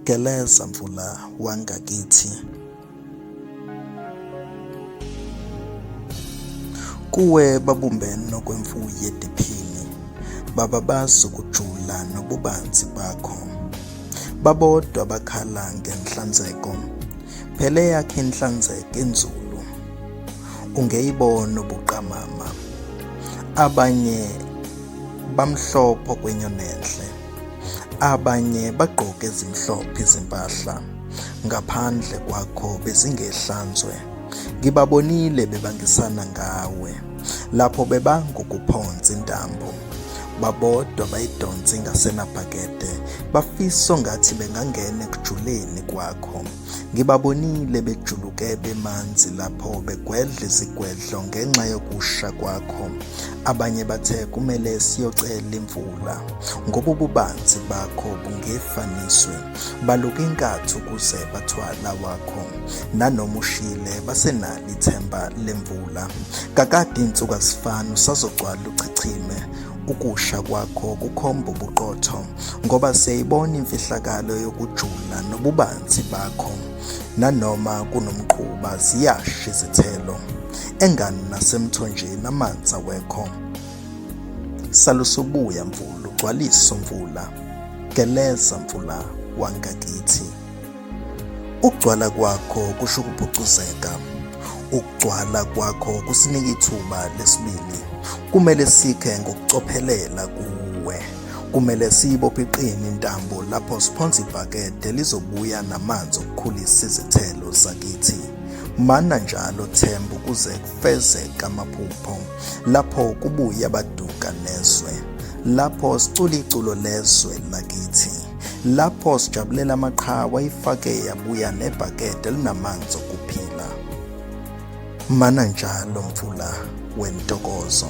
Geleza mvula wangakithi. Kuwe babumbene okwemfuyo ediphini, bababaza ukujula nobubanzi bakho. Babodwa bakhala ngenhlanzeko, phela eyakho inhlanzeko inzulu, ungeyibona ubuqamama. Abanye bamhlophe okwenyoni enhle. Abanye bagqoke ezimhlophe izimpahla, ngaphandle kwakho bezingehlanzwe. Ngibabonile bebangisana ngawe, lapho bebanga ukuphonsa intambo. Babodwa bayidonsa ingasenabhakede, bafisa ongathi bengangena ekujuleni kwakho. Ngibabonile bejuluke bemanzi lapho begwedla izigwedlo ngenxa yokusha kwakho. Abanye bathe kumele siyocela imvula ngoba ububanzi bakho bungefaniswe. Baluka inkathi ukuze bathwala wakho. Nanoma ushile basenalo ithemba lemvula. Kakade iy'nsuku azifani usazogcwala uchichime. Ukusha kwakho kukhomba ubuqotho ngoba siyayibona imfihlakalo yokujula nobubanzi bakho. Nanoma kunomquba ziyasha izithelo. Engani nasemthonjeni amanzi awekho. Salusubuya mvula ugcwaliso mvula. Geleza mvula wangakithi. Ukugcwala kwakho kusho ukuphucuzeka. Ukugcwala kwakho kusinika ithuba lesibili. Kumele sikhe ngokucophelela kuwe. Kumele siyibophe iqine intambo lapho siphonsa ibhakede lizobuya namanzi okukhulisa izithelo zakithi. Mana njalo Themba ukuze kufezeke amaphupho. Lapho kubuye abaduka nezwe. Lapho sicula iculo lezwe lakithi. Lapho sijabulela amaqhawe ayifake yabuya nebhakede elinamanzi okuphila. Mana njalo mfula wentokozo.